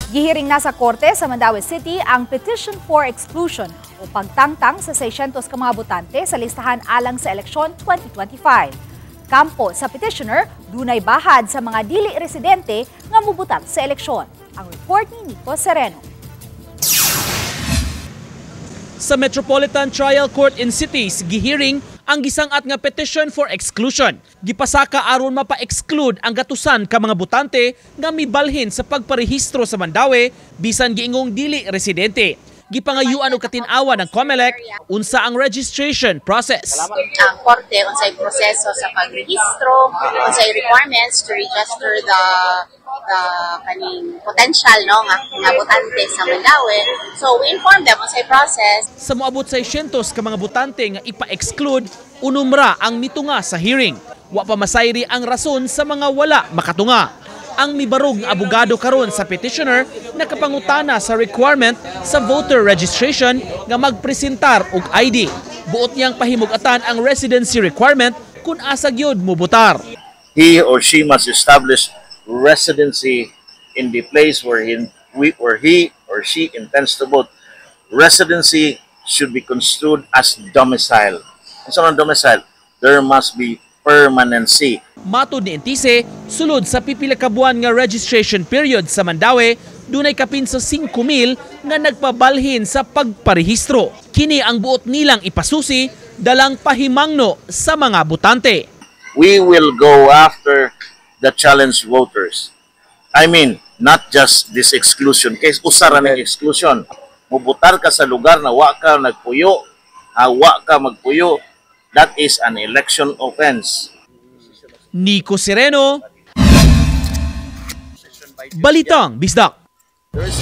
Gihiring na sa korte sa Mandaue City ang petition for exclusion o pagtangtang sa 600 ka mga botante sa listahan alang sa eleksyon 2025. Kampo sa petitioner, dunay bahad sa mga dili residente nga mubutar sa eleksyon. Ang report ni Nico Sereno. Sa Metropolitan Trial Court in Cities, gihiring ang gisangat nga petition for exclusion. Gipasaka aron mapa-exclude ang gatusan ka mga botante nga mibalhin sa pagparehistro sa Mandaue bisan giingong dili residente. Gipangayuan og katin-awan ng COMELEC unsa ang registration process. Ang korte unsay proseso sa pagrehistro, unsay requirements to register the kaning potential, no, nga botante sa Mandaue. So we inform them unsay process. Sa moabot 600 ka mga botante nga ipa-exclude, 6 ra ang mitunga sa hearing. Wa pa masayri ang rason sa mga wala makatunga. Ang mibarog nga abogado karon sa petitioner nakapangutana sa requirement sa voter registration nga magpresentar og ID. Buot niyang pahimug-atan ang residency requirement kung asa gyud mobotar. He or she must establish residency in the place where he or she intends to vote. Residency should be construed as domicile. Unsa man domicile? There must be permanency. Matod ni Entise, sulod sa pipila ka buwan nga registration period sa Mandaue, dunay kapin sa 5,000 nga nagpabalhin sa pagparehistro. Kini ang buot nilang ipasusi dalang pahimangno sa mga botante. We will go after the challenge voters. I mean, not just this exclusion case, usa ra ning exclusion. Mubutar ka sa lugar na wa ka nagpuyo, ha, wa ka magpuyo, that is an election offense. Nico Sereno, Balitang Bisdak. There is